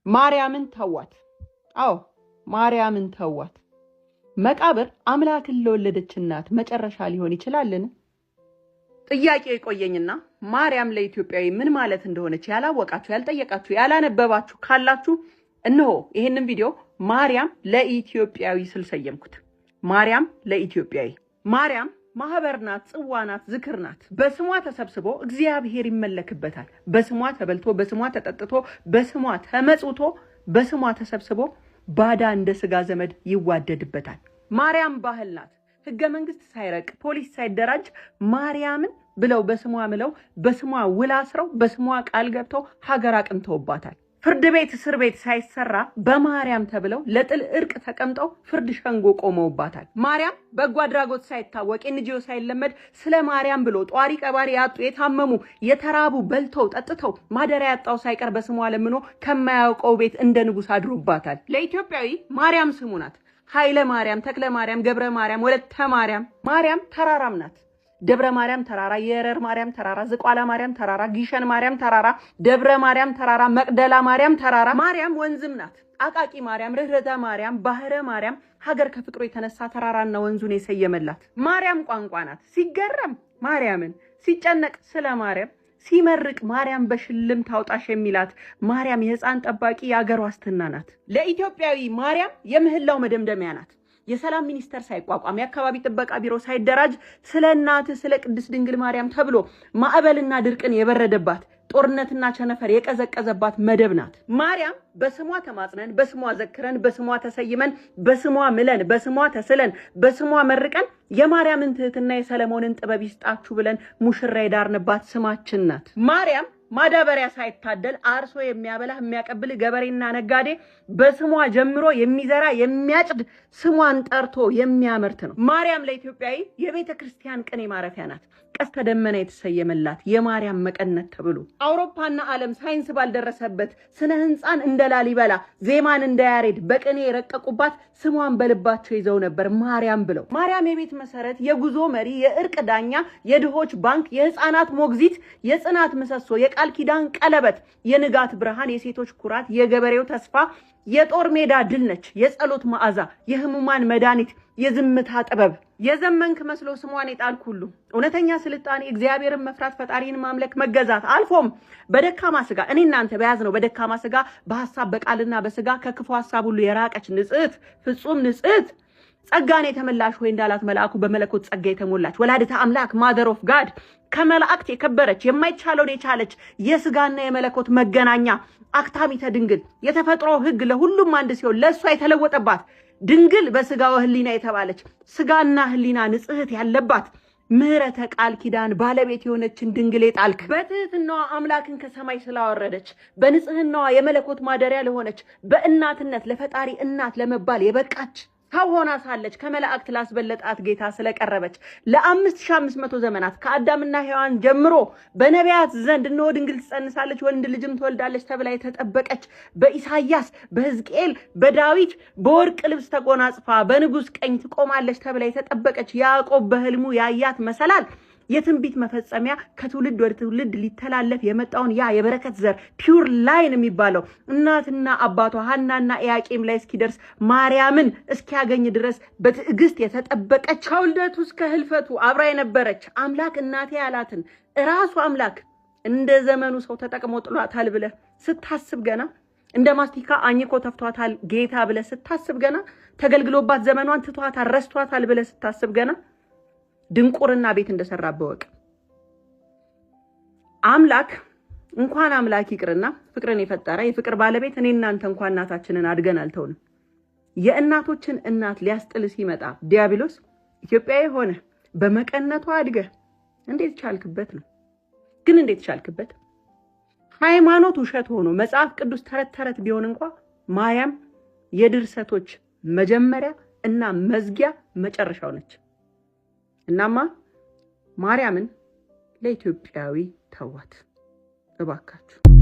ማርያምን ተዋት። አዎ ማርያምን ተዋት። መቃብር አምላክን ለወለደች እናት መጨረሻ ሊሆን ይችላልን? ጥያቄ የቆየኝና ማርያም ለኢትዮጵያዊ ምን ማለት እንደሆነች ያላወቃችሁ፣ ያልጠየቃችሁ፣ ያላነበባችሁ ካላችሁ እነሆ ይህንን ቪዲዮ ማርያም ለኢትዮጵያዊ ስል ሰየምኩት። ማርያም ለኢትዮጵያዊ። ማርያም ማህበር ናት፣ ጽዋ ናት፣ ዝክር ናት። በስሟ ተሰብስቦ እግዚአብሔር ይመለክበታል። በስሟ ተበልቶ፣ በስሟ ተጠጥቶ፣ በስሟ ተመጽውቶ፣ በስሟ ተሰብስቦ ባዳ እንደ ስጋ ዘመድ ይዋደድበታል። ማርያም ባህል ናት። ህገ መንግስት ሳይረቅ፣ ፖሊስ ሳይደራጅ ማርያምን ብለው በስሟ ምለው፣ በስሟ ውል አስረው፣ በስሟ ቃል ገብተው ሀገር አቅንተውባታል። ፍርድ ቤት እስር ቤት ሳይሰራ በማርያም ተብለው ለጥል እርቅ ተቀምጠው ፍርድ ሸንጎ ቆመውባታል። ማርያም በጎ አድራጎት ሳይታወቅ፣ NGO ሳይለመድ ስለ ማርያም ብሎ ጧሪ ቀባሪ ያጡ፣ የታመሙ፣ የተራቡ በልተው ጠጥተው ማደሪያ ያጣው ሳይቀር በስሟ ለምኖ ከማያውቀው ቤት እንደ ንጉሥ አድሮባታል። ለኢትዮጵያዊ ማርያም ስሙ ናት። ኃይለ ማርያም፣ ተክለ ማርያም፣ ገብረ ማርያም፣ ወለተ ማርያም። ማርያም ተራራም ናት። ደብረ ማርያም ተራራ፣ የረር ማርያም ተራራ፣ ዝቋላ ማርያም ተራራ፣ ጊሸን ማርያም ተራራ፣ ደብረ ማርያም ተራራ፣ መቅደላ ማርያም ተራራ። ማርያም ወንዝም ናት። አቃቂ ማርያም፣ ርኅረተ ማርያም፣ ባህረ ማርያም፣ ሀገር ከፍቅሩ የተነሳ ተራራና ወንዙን የሰየመላት። ማርያም ቋንቋ ናት። ሲገረም ማርያምን፣ ሲጨነቅ ስለ ማርያም፣ ሲመርቅ ማርያም በሽልም ታውጣሽ የሚላት ማርያም የሕፃን ጠባቂ፣ የአገር ዋስትና ናት። ለኢትዮጵያዊ ማርያም የምህላው መደምደሚያ ናት። የሰላም ሚኒስቴር ሳይቋቋም፣ የአካባቢ ጥበቃ ቢሮ ሳይደራጅ ስለ እናት ስለ ቅድስት ድንግል ማርያም ተብሎ ማዕበልና ድርቅን የበረደባት፣ ጦርነትና ቸነፈር የቀዘቀዘባት መደብ ናት። ማርያም በስሟ ተማጽነን፣ በስሟ ዘክረን፣ በስሟ ተሰይመን፣ በስሟ ምለን፣ በስሟ ተስለን፣ በስሟ መርቀን የማርያምን ትህትና የሰለሞንን ጥበብ ይስጣችሁ ብለን ሙሽራ የዳርንባት ስማችን ናት። ማርያም ማዳበሪያ ሳይታደል አርሶ የሚያበላህ የሚያቀብል ገበሬና ነጋዴ በስሟ ጀምሮ የሚዘራ፣ የሚያጭድ፣ ስሟን ጠርቶ የሚያመርት ነው። ማርያም ለኢትዮጵያዊ የቤተ ክርስቲያን ቅኔ ማረፊያ ናት። ቀስተ ደመና የተሰየመላት የማርያም መቀነት ተብሎ አውሮፓና ዓለም ሳይንስ ባልደረሰበት ስነ ህንፃን እንደ ላሊበላ፣ ዜማን እንደ ያሬድ በቅኔ የረቀቁባት ስሟን በልባቸው ይዘው ነበር ማርያም ብለው። ማርያም የቤት መሰረት፣ የጉዞ መሪ፣ የእርቅ ዳኛ፣ የድሆች ባንክ፣ የህፃናት ሞግዚት፣ የጽናት ምሰሶ፣ የቃል ኪዳን ቀለበት፣ የንጋት ብርሃን፣ የሴቶች ኩራት፣ የገበሬው ተስፋ፣ የጦር ሜዳ ድል ነች። የጸሎት መዓዛ፣ የህሙማን መድኃኒት፣ የዝምታ ጥበብ። የዘመንክ መስሎ ስሟን የጣልክ ሁሉ እውነተኛ ስልጣኔ እግዚአብሔርን መፍራት፣ ፈጣሪን ማምለክ፣ መገዛት፣ አልፎም በደካማ ስጋ እኔ እናንተ በያዝነው በደካማ ስጋ በሀሳብ በቃልና በስጋ ከክፉ ሀሳብ ሁሉ የራቀች ንጽሕት፣ ፍጹም ንጽሕት፣ ጸጋን የተመላሽ ወይ እንዳላት መልአኩ በመለኮት ጸጋ የተሞላች ወላዲተ አምላክ፣ mother of God፣ ከመላእክት የከበረች፣ የማይቻለውን የቻለች፣ የስጋና የመለኮት መገናኛ አክታሚተ ድንግል፣ የተፈጥሮ ሕግ ለሁሉም አንድ ሲሆን ለእሷ የተለወጠባት፣ ድንግል በስጋ ወህሊና የተባለች፣ ስጋና ህሊና ንጽሕት ያለባት፣ ምሕረተ ቃል ኪዳን ባለቤት የሆነችን ድንግል የጣልክ፣ በትህትናዋ አምላክን ከሰማይ ስላወረደች፣ በንጽህናዋ የመለኮት ማደሪያ ለሆነች፣ በእናትነት ለፈጣሪ እናት ለመባል የበቃች፣ ሰው ሆና ሳለች ከመላእክት ላስበለጣት ጌታ ስለቀረበች፣ ለ5500 ዘመናት ከአዳምና ሔዋን ጀምሮ በነቢያት ዘንድ እነሆ ድንግል ትጸንሳለች፣ ወንድ ልጅም ትወልዳለች ተብላ የተጠበቀች፣ በኢሳይያስ፣ በሕዝቅኤል፣ በዳዊት በወርቅ ልብስ ተጎናጽፋ በንጉሥ ቀኝ ትቆማለች ተብላ የተጠበቀች፣ ያዕቆብ በህልሙ ያያት መሰላል የትንቢት መፈጸሚያ ከትውልድ ወደ ትውልድ ሊተላለፍ የመጣውን ያ የበረከት ዘር pure line የሚባለው እናትና አባቷ ሐናና ኢያቄም ላይ እስኪደርስ፣ ማርያምን እስኪያገኝ ድረስ በትዕግስት የተጠበቀች፣ ከውልደቱ እስከ ህልፈቱ አብራ የነበረች፣ አምላክ እናቴ ያላትን እራሱ አምላክ እንደ ዘመኑ ሰው ተጠቅሞ ጥሏታል ብለህ ስታስብ ገና፣ እንደ ማስቲካ አኝኮ ተፍቷታል ጌታ ብለህ ስታስብ ገና፣ ተገልግሎባት ዘመኗን ትቷታል፣ ረስቷታል ብለህ ስታስብ ገና ድንቁርና ቤት እንደሰራብህ እወቅ። አምላክ እንኳን አምላክ ይቅርና ፍቅርን የፈጠረ የፍቅር ባለቤት እኔ እናንተ እንኳን እናታችንን አድገን አልተውንም። የእናቶችን እናት ሊያስጥል ሲመጣ ዲያብሎስ ኢትዮጵያዊ ሆነ በመቀነቷ አድገህ እንዴት ቻልክበት ነው? ግን እንዴት ቻልክበት? ሃይማኖት ውሸት ሆኖ መጽሐፍ ቅዱስ ተረት ተረት ቢሆን እንኳ ማርያም የድርሰቶች መጀመሪያ እና መዝጊያ መጨረሻው ነች። እናማ ማርያምን ለኢትዮጵያዊ ተዋት እባካችሁ።